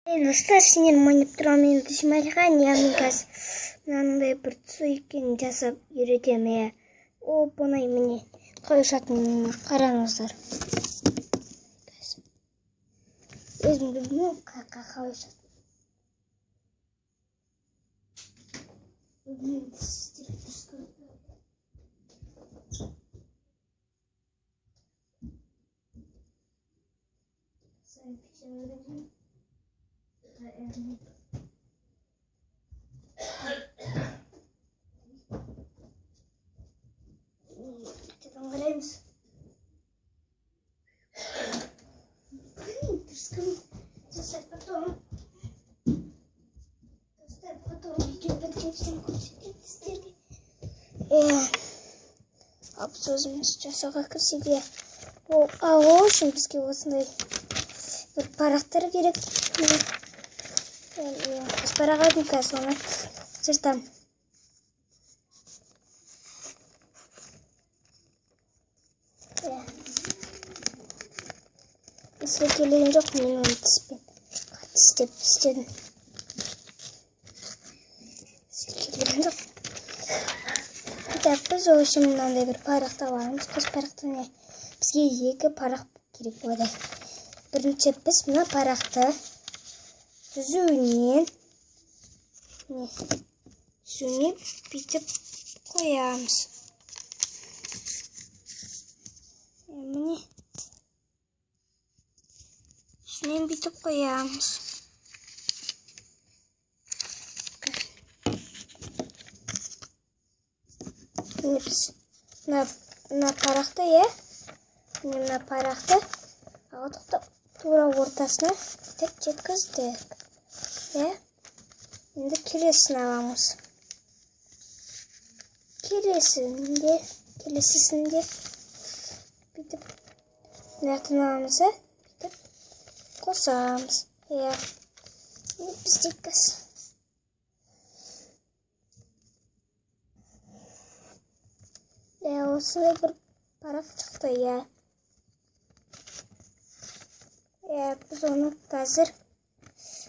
Достар, сендер ойнап тұрған мен Дүйсенбайға, мен қазір мынандай бір түс екенін жасап үйретемін. Оп, оңай, міне қалай ұшатынын қараңыздар. Өзім білмеймін қалай ұшатынын. Қайтадан қараймыз. Достар, потом видео біткенше көрсетемін сіздерге. Ал біз өзіміз жасауға кірсек, ал ол үшін бізге осындай бір парақтар керек. Қос парақ алдым, қазір оны жыртамын. Сілкелеген жоқ, мен оны тіспен қатты істеп істедім. Сілкелеген жоқ. Так, біз ол үшін мынандай бір парақты аламыз. Қос парақты не? Бізге екі парақ керек болады. Бірінші біз мына парақты түзуінен бүйтіп қоямыз. Міне үстінен бүйтіп қоямыз. Міне біз мына парақты, мына парақты алдық та тура ортасына бүйтіп жеткіздік. Енді келесін аламыз. Келесісінде бүйтіп мына жақтан аламыз, бүйтіп қосамыз. Енді бізде қазір осындай бір парақ шықты.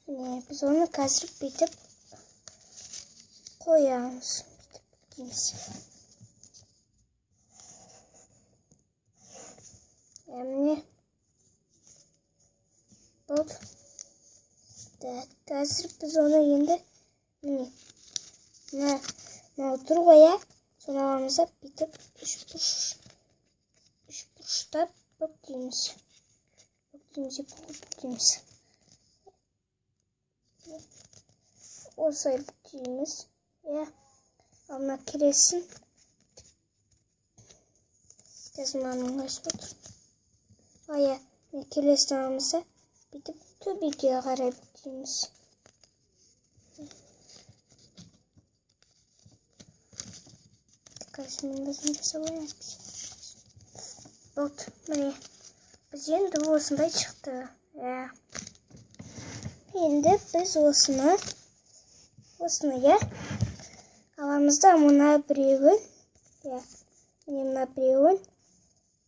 Біз оны қазір бүйтіп қоямыз. Бүйтіп дейміз. Міне болды. Қазір біз оны енді міне мынау тұр ғой, соны аламыз да бүйтіп үш бұрыштап бүктейміз. Бүктейміз. Осылай бүктейміз. Ал мына келесін қазір мынаның ыңғайсыз болып тұр. Мына келесін аламыз да бүйтіп төбеге қарай бүктейміз. Қазір мен өзім жасап алайын. Болды, міне біз енді осындай шықты. Енді біз осыны аламыз да мына біреуін, міне мына біреуін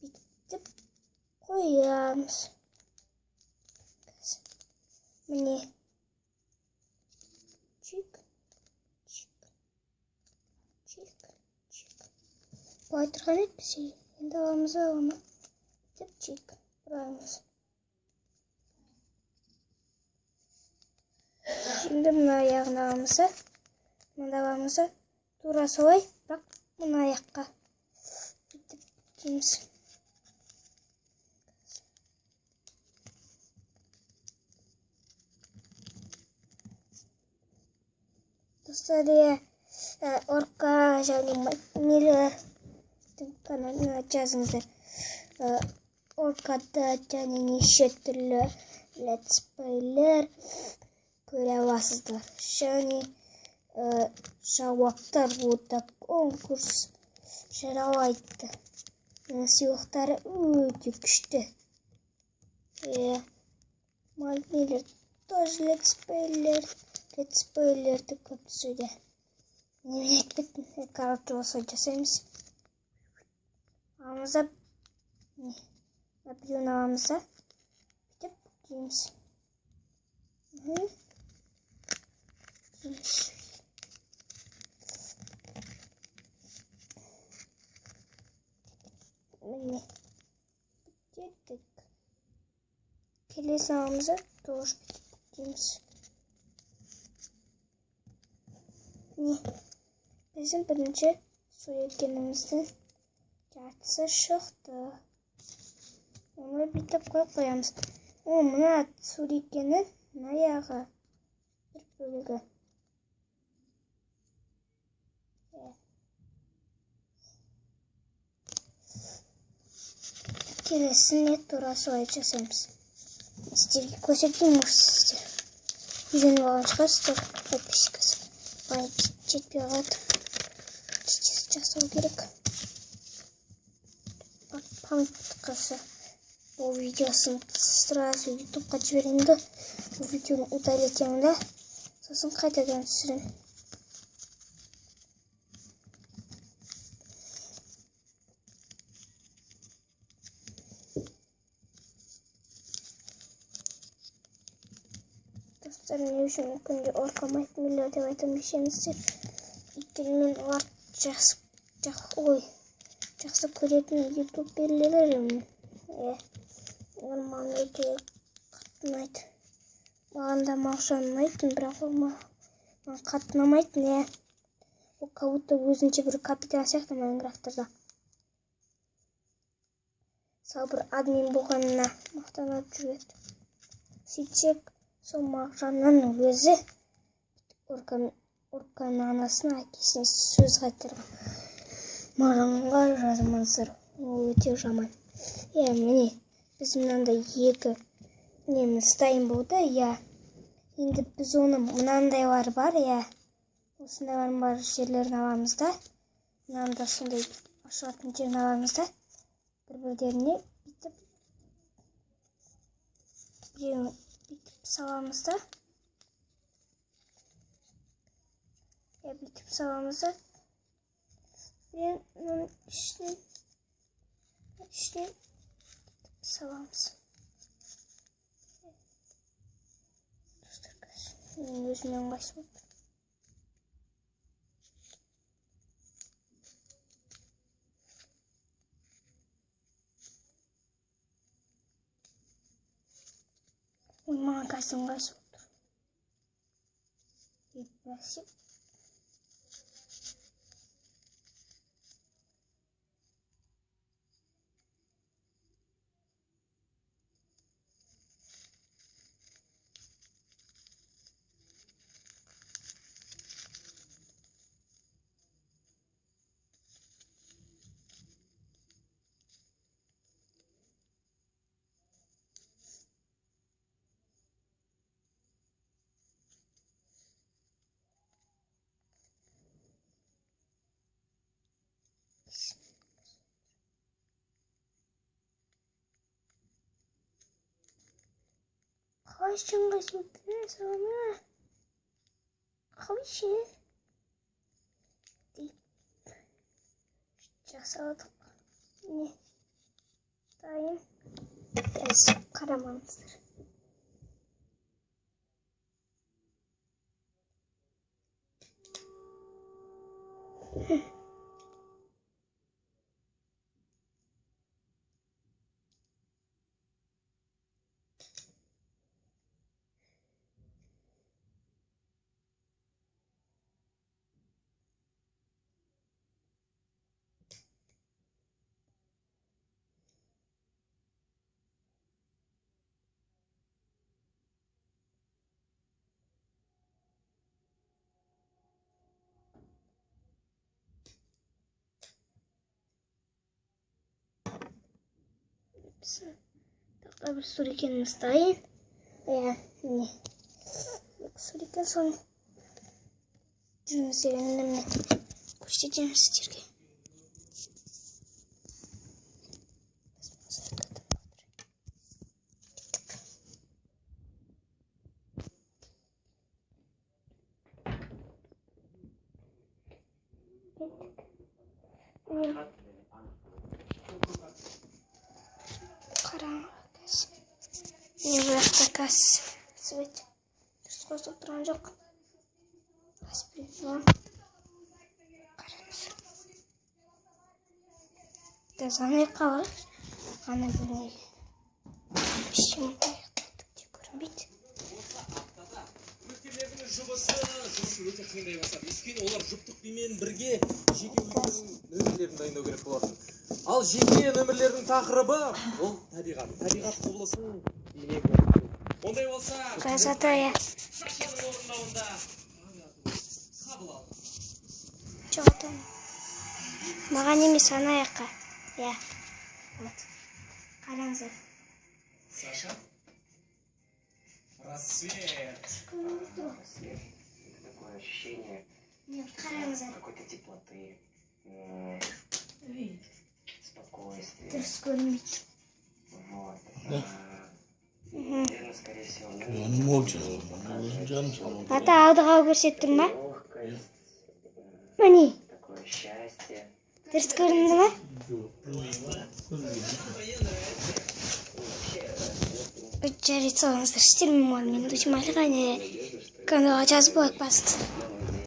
бүйтіп қоямыз. Міне чик, чик, чик, чик. Былай тұрған еді бізге. Енді аламыз да оны бүйтіп чик бұрамыз. Енді мына аяғын аламыз да, мынаны аламыз да, тура солай, бірақ мына аяққа бүйтіп дейміз. Достар, Орка және Миллердің каналына жазыңыздар. Оркада және неше түрлі летсплейлер көре аласыздар. Және жауаптар ода конкурс жариялайды. Сыйлықтары өте күшті. Миллер тоже летсплейлерді көп түсуде. Немен айтып кеттім. Короче, осылай жасаймыз. Аламыз да, мына біреуін аламыз да, бүйтіп бүктейміз. Міне, бүктедік. Келесі аламыз да тоже бүйтіп бүктейміз. Міне, біздің бірінші суреткеніміздің жартысы шықты. Оны бүйтіп қойып қоямыз. О, мына суреткеннің аяғы бір бөлігі. Келесіне тура солай жасаймыз. Сіздерге көрсетейін, может, сіздер үйреніп алған шығарсыздар. Подписчикасы лайк жетпей қалады. Тез жасау керек. Памятқасы бұл видеосын сразу ютубқа жіберемін да, бұл видеоны удалить етемін да, сосын қайтадан түсіремін. Достар, не үшін күнде орқамайтын миллион деп айтамын десеңіздер, өйткені мен олар жақсы көретін ютуберлерім. Олар маған өте қатты ұнайды. Маған да Мағжан ұнайтын, бірақ ол маған қатты ұнамайтын. Ол как будто өзінше бір капитан сияқты Майнкрафтарда. Сол бір админ болғанына мақтанып жүреді. Сөйтсек, сол Мағжанның өзі Орканың анасына, әкесіне сөз қайтарған. Мағжанға жазмаңыздар, ол өте жаман. Міне, біз мынандай екі неміз дайын болды. Енді біз оны мынандайлар бар, осындайлардың бар жерлерін аламыз да, мынанда сондай ашылатын жерін аламыз да, бір-бірлеріне бүйтіп біреуін бүйтіп саламыз да, бүйтіп саламыз да, біреуін ішінен бүйтіп саламыз. Достар, мен өзіме ыңғайсыз болып тұр. Ой, маған қазір ыңғайсыз болып тұр. Бәсе. Қалайша ыңғайсыз болып тұр, саған қалайша деп жасадық. Міне, дайын. Қазір қарамаңыздар. Тағы бір сурекеніміз дайын. Міне, екі сурекен, соны жүріңіздер, енді міне көрсетемін сіздерге. Кеттік. Міне, бұл жақта қазір свет Дұрыс қосылып тұрған жоқ. Қараңыз. Қазір ана жаққа барайықшы. Ана бөлмеге. Түк те көрінбейді. Үміткерлердің жұмысы өте қиындай бастады, өйткені олар жұптық бимен бірге жеке өздерінің нөмірлерін дайындау керек болатын. Ал жеке нөмірлердің тақырыбы ол табиғат, табиғат құбылысын бейне көрсету. Ондай болса, Красота, иә. Сашаның орындауында қабыл ал. Жоқ, ата. Маған емес, ана жаққа. Иә. Вот. Қараңыздар. Саша, рассвет. Рассвет. Это такое ощущение Нет, қараңыздар. Какой-то теплоты, спокойствия. Дұрыс көрінбейді. Вот. Наверное, скорее всего, Жаным ол жаным, өзім жаным сау. Ата, алдыға көрсеттім ба? Легкость, Міне. Такое счастье. Дұрыс көрінді ма? Жоқ, білмеймін, көрмеймін. Жарайды, салыңыздар. Іштермен мұғалім. Мен өзім әлі каналға жазып лайк басты.